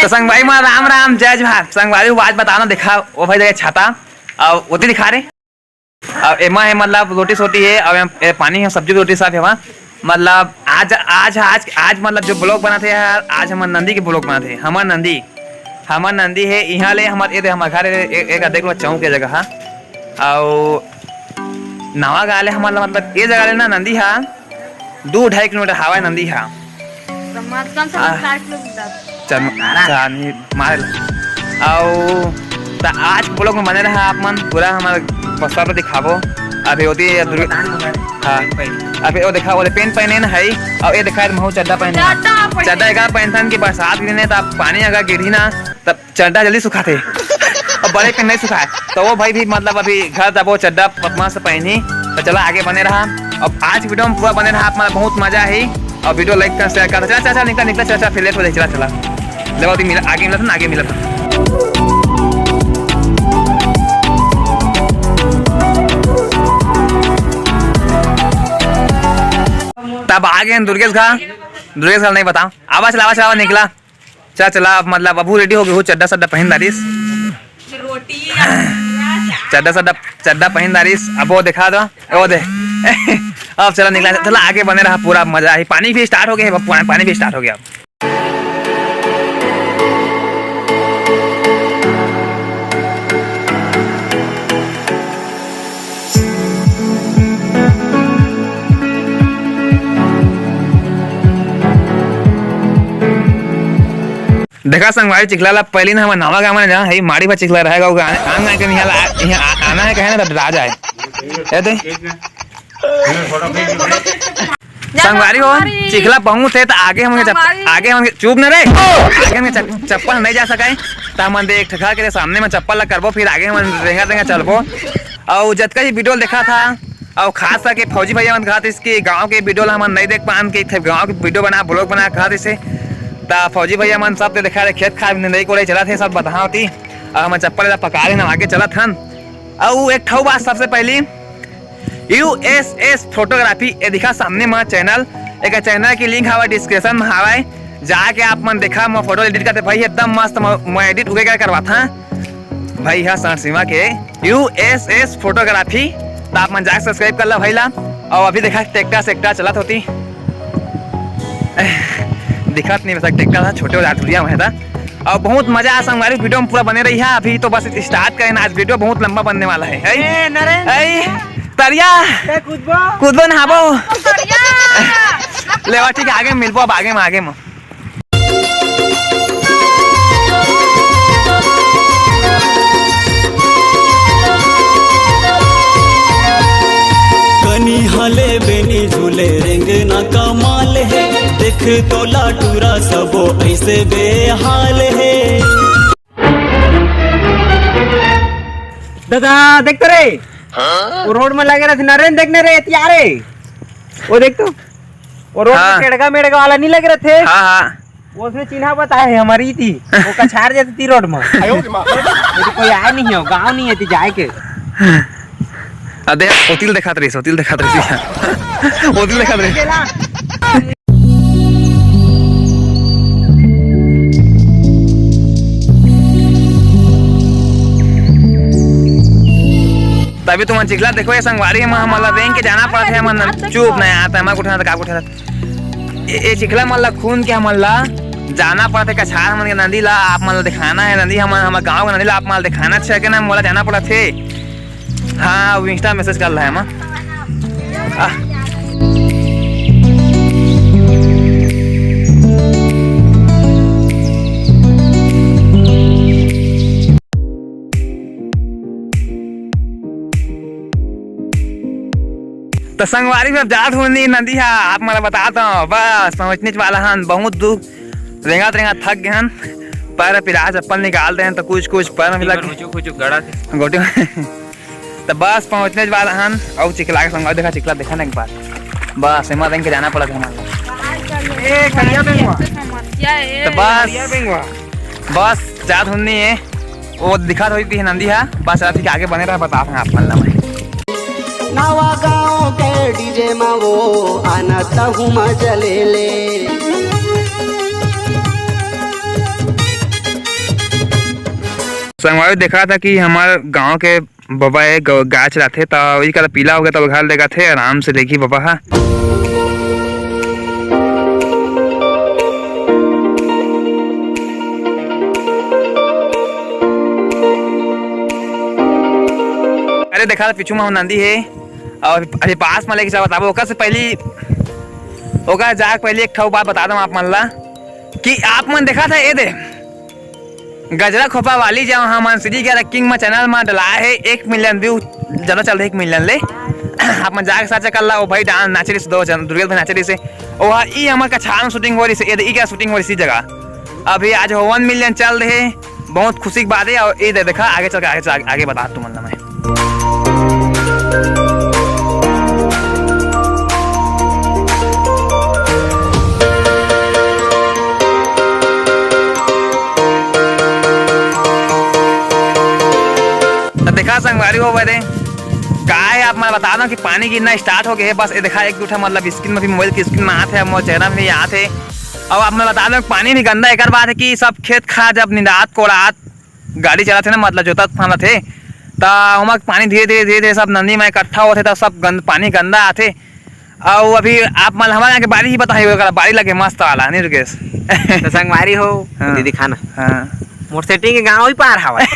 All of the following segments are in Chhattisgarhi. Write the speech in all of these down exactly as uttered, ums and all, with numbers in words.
तो संगवारी मन राम राम, जय जोहार। संगवारी हो आज बताना, देखा वो भाई देखे छाता, अउ ओती दिखा रे, अउ एमा हे मतलब रोटी सोटी हे, अउ एम-, ए पानी हे, सब्जी रोटी सब हे वहाँ। मतलब आज, आज, आज, आज मतलब जो vlog बनाथे यार, आज हमर नंदी के vlog बनाथे। हमर नंदी, हमर नंदी हे, इहाँ ले हमर, ए दे हमर घर हे, ए, एक देख लो चौक के जगह हा। अउ नवा गाँव ले हमर मतलब ए जगह ले ना नंदी हा दू ढाई किलोमीटर हावय नंदी हा। कम से कम आ। चार किलोमीटर। चल, चार नहीं, मारे ला। अउ त आज vlog में बने रहा आप मन, पूरा हमर बस्तर ला दिखाबो। अभी होती है दुर्ग-, हाँ। अभी वो देखा, बोले पेंट पहने ना है, अउ ये देखा, महू चड्डा पहने हैं। चड्डा पहने। चड्डा एकर पहनथन कि बरसात के दिन है, त पानी अगर गिरही ना, तब चड्डा जल्दी सुखाथे। अब बड़े पेन नहीं सुखाए, तो वो भाई भी मतलब अभी घर जाबो, चड्डा पतमा से पहनी। तो चला आगे बने रहा, अब आज video में पूरा बने रहा, आप मतलब बहुत मजा ही। और video like कर, share कर, चला, चला, चला, निकला, निकला, चला, चला, फिर late हो जाए, चला, चला। ले बाबू, मिला, आगे मिला था ना, आगे मिला था। तब आगे हैं दुर्गेश घा, दुर्गेश घा नहीं बताओ, आवा चला, आवा चला, आवा निकला। चला, चला, अब मतलब अबू ready हो गे हो, चड्डा सड्डा पहिन डारिस। रोटी या चड्डा सड्डा, चड्डा पहिन डारिस। अब वो देखा दो, वो दे। अब चला निकला, चला आगे बने रहा, पूरा मजा ही। पानी भी start हो गया है, पा-, पानी भी start हो गया अब। देखा संगवारी, चिखला ला पहली ना हमर नवा गाँव में जहाँ है माड़ी भर चिखला रहेगा, वो गाने आन गाय के यहाँ ला, यहाँ आ-, आना है कहे ना तो डरा जाए। ए दे। संगवारी हो, चिखला पहुँच है तो आगे हम चप-, संगवारी। आगे हम चुप न रहे, आगे हम चप-, चप्पल नहीं जा सके, तो हमन देख ठका के सामने में चप्पल ला करबो, फिर आगे हमन रेंगा रेंगा चलबो। और जतका ही video देखा था, अउ खास करके फौजी भैया मन कहत रहिस कि गाँव के video ला हमन नइ देख पान, कि थे गाँव के video बना, vlog बना कहत रहिस हे। त फौजी भैया मन सब ते देखा रहे, खेत खार निंदई कोड़ई चलत हे, सब बतावत ही। अउ हमन चप्पल ला पका लेन, आगे चलत हन। अउ एक ठऊ बात, सबसे पहली U S S photography, ये दिखा सामने मा channel, एक channel की link हवा description में हवाए, जाके आप मन देखा, मैं photo edit करते भाई, एकदम मस्त मैं, मैं edit उगे करवाता। भाई हा सरसीमा के U S S photography, त आप मन जाके subscribe कर ला भाई ला। अउ अभी देखा tractor सेक्टर चलत होती, दिखत नहीं वैसा tractor था, छोटे वाला टुरिया में था। अउ बहुत मजा आ संगवारी, video में पूरा बने रही है। अभी तो बस start करें ना, आज video बहुत लंबा बनने वाला है, है? ए, नरेंद्र। ए, तरिया। ए, कूदबो। कूदबो नहाबो। कूदबो तरिया। लेवा ठीक है, आगे में मिलबो, अब आगे में, आगे में। कनी हले बेनी झूले रेंगना कमाल हे, देख तोला टूरा सबो ऐसे बेहाल हे। दादा, देख तो रे। हाँ? वो रोड में लगे रहिथे, नरेन, देख न रे, एतिया रे। वो देख तो, वो रोड में हाँ। टेड़गा मेड़गा वाला नहीं लगे रहिथे। हाँ, हाँ। वो उसने चिन्हा बताया है हमारी थी, वो कछार जाती थी रोड में। आयो रे माँ। मेरे कोई आए नहीं हो, गाँव नहीं है थी जाए के। अदे, ओतिल देखात रहिस, ओतिल देखात रहिस, ओतिल देखात रहिस। तभी तुमन चिखला देखो, ये संगवारी, हम, हमन ला रेंग के जाना पड़त हे, हमन चुप नहीं आता, मैं उठा था, का उठा था। ये, ये चिखला मन ला खून के हमन ला जाना पड़त हे, कछार मन के नदी ला आप मन ला दिखाना है, नदी हमन, हमर गाँव के नदी ला आप मन ला दिखाना छै के ना, मोला जाना पड़त हे। हाँ, वो Insta message कर रहा है, माँ। आ। तो संगवारी में अब जात हूँ नहीं नदी हा, आप मन ला बतात हूँ, बस पहुँचने वाला हन, बहुत दूर रेंगत रेंगत थक गए हन, पैर पिरा चप्पल निकाल दे हन, तो कुछ कुछ पैर में भी लग हुचुक हुचुक गड़ा थे। गोटी। तो बस पहुँचने वाला हन, अउ चिखला के संगवारी देखा, चिखला देखा ना एक बार, बस एमा रेंग के जाना पड़त हे हमन ला। ए, करिया बेंगवा। समस्या है। तो बस, करिया बेंगवा। बस जात हूँ नहीं है। वो दिखात होई थी नंदी हा, बस अभी के आगे बने रहा, बतात हूँ आप मन ला मैं। नवा गाँव के डीजे मा वो आना तहु मजा ले ले। संगवारी देखा था कि हमार गांव के बबा एक ग-, गाय चलाथे, त वही करा पीला हो गया, त घर ले जाथे, आराम से लेगी बबा हा। अरे देखा था पीछू में नंदी है, और अभी पास में लेके चला बताबो। ओकर से पहली, ओकर जाके पहले एक ठो बात बता दूं आप मन ला कि आप मन देखा था ये दे गजरा खोपा वाली, जो हमन सीधी ग्यारह किंग में चैनल में डलाए है, एक मिलियन व्यू ज्यादा चल रहे, एक मिलियन ले। आप मन जाके सर्च कर ला, वो भाई डांस नाच रही से, दो जन दुर्गेश भाई नाच रही से, वो ई हमर कछार में शूटिंग हो रही से, ये दे, ई क्या शूटिंग हो रही इसी जगह। अभी आज वन मिलियन चल रहे, बहुत खुशी की बात है। और ये दे देखा, आगे चल के, आगे चल, आगे बता तुमन ला मैं। तो देखा संगवारी हो बरे, का है आप मैं बता दो कि पानी गिरना स्टार्ट हो गया है। बस ये देखा एक दो ठा मतलब स्क्रीन में भी, मोबाइल की स्क्रीन में आते हैं, मोर चेहरा में भी आते हैं। अब आप मैं बता दो पानी भी गंदा एक बात है कि सब खेत खा जब निंदात कोड़ात गाड़ी चलाथे ना, मतलब जोतत फांदत हे, त ओमा पानी धीरे-धीरे, धीरे-धीरे सब नंदी में इकट्ठा होथे, त सब गंद, पानी गंदा आथे। अउ अभी आप मन हमर यहाँ के बारी ही बताही, ओकर बारी लगे मस्त वाला, नहीं रुकेश? तो संगवारी हो, हाँ। दीदी खाना। हाँ। मोर सेटिंग के गाँव ही पार हवय।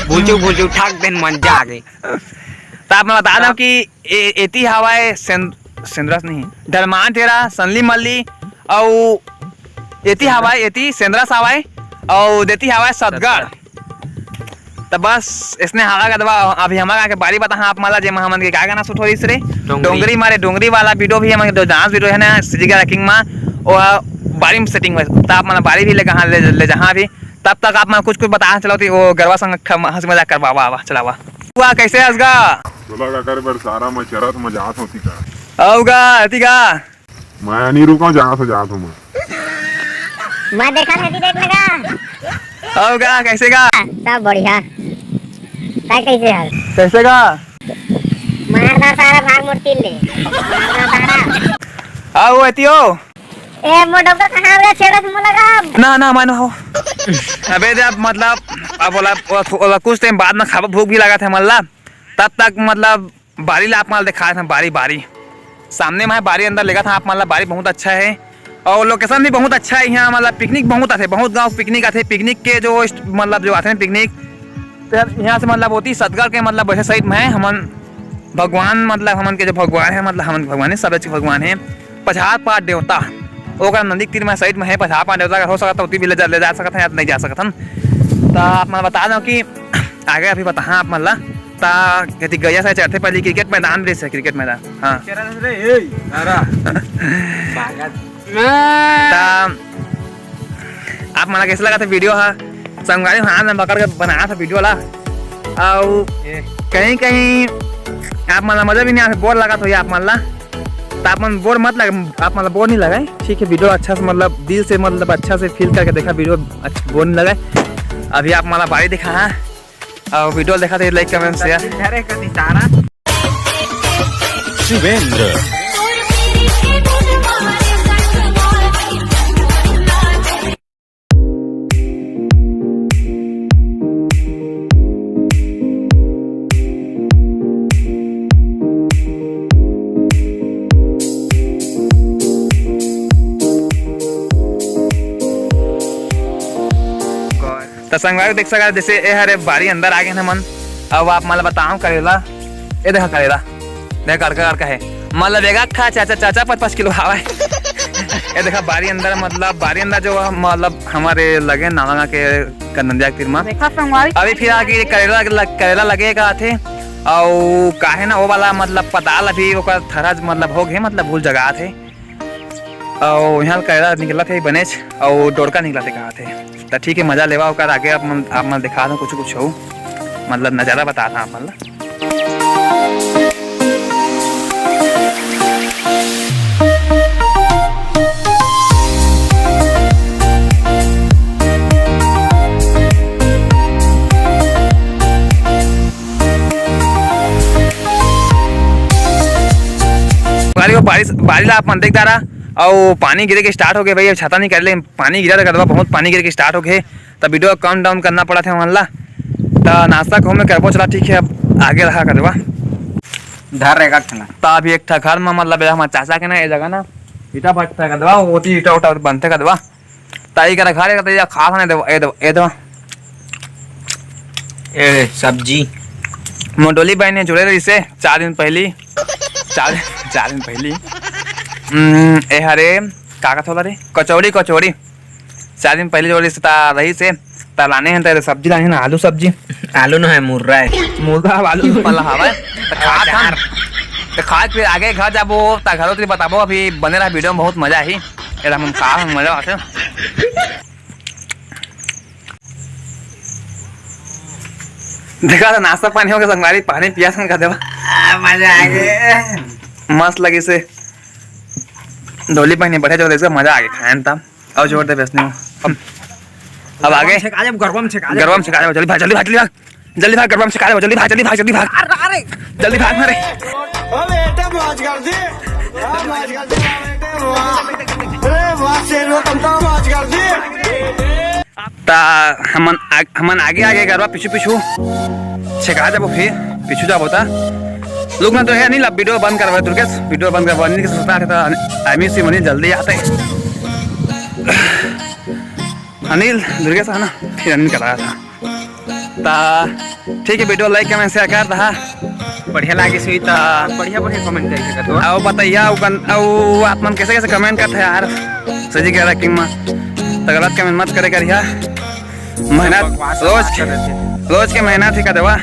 भूलचू, भूलचू, ठग देन मन जागे। त आप मन बता दो कि ए-, एती हवय सें-, सेंद्रस नहीं, ढलमान टेरा, संली मल्ली, अउ एती हवय, एती सेंद्रस हवय, अउ देती हवय सतगढ़। त बस इसने हवा का दवा। अभी हमर गाँव के बारी बताहा आप मन ला, जेमा हमन के का गाना शूट हो रहिस रे? डोंगरी। डोंगरी मारे, डोंगरी वाला वीडियो भी हमन के जो डांस वीडियो है ना, सीजी ग्यारह किंग मा, वो बारी में सेटिंग में, त आप मन ला बारी भी ले कहाँ ले, ले जहाँ भी। तब तक आप मन कुछ कुछ बताहा चलो, ती वो गरवा संग ख-, हंसी मजाक करवावा, आवा, चलावा। हुआ कैसे हंस गा? तोला का करे बर सारा मैं चरत मैं जात होती का? आऊ गा, अति गा? मैं नहीं रुका, जात हो, जात हो मैं। मैं देखा नहीं, देख लगा। आऊ गा, कैसे गा? सब बढ़िया। काय कैसे हाल? कैसे गा? मारदा सारा भाग मूर्ति ले। मारदा सारा। आऊ अति हो। ए, मोर डॉक्टर कहाँ हो गया? छेड़ा से मुलाकात। ना, ना, मानो हो। अबे दे, अब मतलब, अब बोला, बोला, थो-, बोला, कुछ टाइम बाद में खाबा, भूख भी लगा था, मतलब, तब तक, मतलब, बारी ला आप मन ला दिखात हन, बारी, बारी। सामने में है बारी, अंदर लेगत हन आप मन ला, बारी बहुत अच्छा है। और लोकेशन भी बहुत अच्छा है यहाँ, मतलब पिकनिक बहुत आथे, बहुत गाँव पिकनिक आथे। पिकनिक के जो इस्ट-, मतलब जो आथे ना पिकनिक, तो यहाँ से मतलब होती सतगढ़ के मतलब वैसे साइड में है। हमन भगवान, मतलब हमन के जो भगवान है, मतलब हमन के भगवान है, सब अच्छे भगवान है, पछार पाट देवता, ओकर नदी के तीर में साइड में है। पछार पाट देवता, हो सकता है उती भी ले जा, ले जा सकत हन या नहीं जा सकत हन। तो आप मन बता दो कि आगे अभी बताहा आप मन ला। ता कति गया से चढ़थे पहली क्रिकेट मैदान भी से क्रिकेट मैदान। हाँ। चला रे, ए, सारा। सागत। ता आप मन ला कैसे लगा था वीडियो हा? संगवारी हाथ में पकड़ के बनाया था वीडियो ला। अउ ए। कहीं कहीं आप मन ला मजा भी नहीं आया, बोर लगा तो ये आप मन ला। तो आप मन बोर मत लगे, आप मन ला बोर नहीं लगे, ठीक है। वीडियो अच्छा से मतलब दिल से मतलब अच्छा से फील करके देखा, वीडियो अच्छा बोर नहीं लगे। अभी आप मन ला बारी देखा है। अउ वीडियो देखा तो लाइक, कमेंट, शेयर। धरे का इशारा। शिवेंद्र। त संगवारी देख सकत, जैसे ए हरे बारी अंदर आ गए हमन। अब आप मन ला बताओ करेला, ए देखा करेला, देख कड़का कड़का है, मतलब एका खा चाचा, चाचा पाँच पाँच किलो हवय। ए देखा बारी अंदर, मतलब बारी अंदर जो मतलब हमारे लगे नालंगा के कंदंदिया के तीर मा। देखा संगवारी। अभी फिलहाल कि करेला लग-, करेला लगे का आथे, अउ काहे ना वो वाला मतलब पताल अभी ओकर थरहा मतलब हो गए, मतलब भूल जगह आथे। अउ यहाँ करेला निकलत हे बनेच, अउ डोड़का निकलत हे कहात हे। त ठीक हे, मजा लेवा ओकर, आगे आप मन, आप मन दिखा दो कुछ, कुछ हो, मतलब नज़ारा बता था आप मन ला। बारी, बारिश, बारी ला आप मन देख डारा, अउ पानी गिरे के स्टार्ट हो गए भाई। अब छाता नहीं कर ले, पानी गिरा था गदवा, बहुत पानी गिरे के स्टार्ट हो गए। त video count down करना पड़त हे हमन ला। त नाश्ता को हमें करबो, चला ठीक है, अब आगे रहा करवा। धर रहेगा खाना। त अभी एक ठा घर में, मतलब, ये हमर चाचा के ना, ये जगह ना ईटा भट्ठा करवा, ओती ईटा उटा बनथे करवा। ताई करा घर, ये खास नहीं देवा, ये देवा, ये देवा। ए, सब्जी। मोर डोली बहन ने जोड़े रहिसे चार दिन पहली, चार, चार दिन पहली। हम्म, ए हरे, का कहत होला रे? कचौड़ी, कचौड़ी। चार दिन पहली जोड़े रहिसे, ता रहिसे, ता लाने हैं, तेरे सब्जी लाने हैं ना, आलू सब्जी। आलू न है, मुर्रा है। मुर्रा अब आलू वाला हवा है। तो खा, खा। तो खा के फिर आगे घर जाबो, ता घरो तेरे बताबो, अभी बने रहा video में, बहुत मजा आई। एला हम खा, हम मजा आथे। देखा था, नाश्ता पानी हो गया संगवारी, पानी पिया सन का देवा। आ, मजा आ गया। मस्त लगी से। डोली पानी बढ़िया जो इसका मजा आ गया खाए में तब। और जोर दे बेचने में। अब, अब आगे। छेका दे, गरबा में छेका दे। गरबा में छेका दे, जल्दी भाग, जल्दी भाग, जल्दी भाग। जल्दी भाग, गरबा में छेका दे, जल्दी भाग, जल्दी भाग, जल्दी भाग। अरे, अरे। जल्दी भाग, मारे। ओ बेटा, मौज कर दी। आ, मौज कर दी, आ बेटे, वाह। अरे, वाह, शेर, तुम तो मौज कर दी। ता हमन आग-, हमन आगे आगे गरबा पीछू पीछू छेका जाबो, फिर पीछू जाबो ता। लोग ना तो है अनिल, अब video बंद करवा दुर्गेश, video बंद करवा अनिल के सुस्ता है ता। I miss you अनिल, जल्दी आते। अनिल, दुर्गेश है ना, फिर अनिल करा था। ता ठीक है, video like comment share कर दहा। बढ़िया लागे सुई ता बढ़िया बढ़िया comment कर सकत हो। अउ बताइया, अउ गन-, अउ आप मन कैसे कैसे comment करते हैं यार, सजी के ranking में। तो गलत comment मत करे करिया। मेहनत बकवास रोज बात के, करत हे। रोज के मेहनत ही का देवा।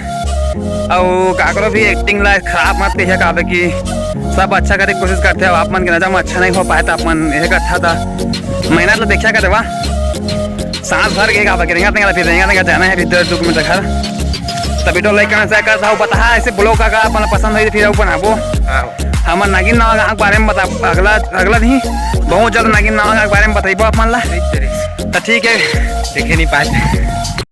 अउ काकरो भी acting ला खराब मत कहिया, काबे कि सब अच्छा करे के कोशिश करते हैं। अब आप मन के नजर में अच्छा नहीं हो पाए तो आप मन यह कथा था मेहनत ला देखा का देवा। सांस भर के काबे कि रेंगा तेंगा फिर रेंगा तेंगा जाना है फिर दस दो किलोमीटर घर। तभी तो like comment share कर था, बता ऐसे vlog का, का आप मन पसंद होई फिर ऊपर आबो। हाँ। हमर नागिन नावा के बारे में बता, अगला, अगला नहीं, बहुत ज्यादा नागिन नावा के बारे में बताइबो आप मन ला। ठीक है। तो ठीक है। देखे नहीं पाए।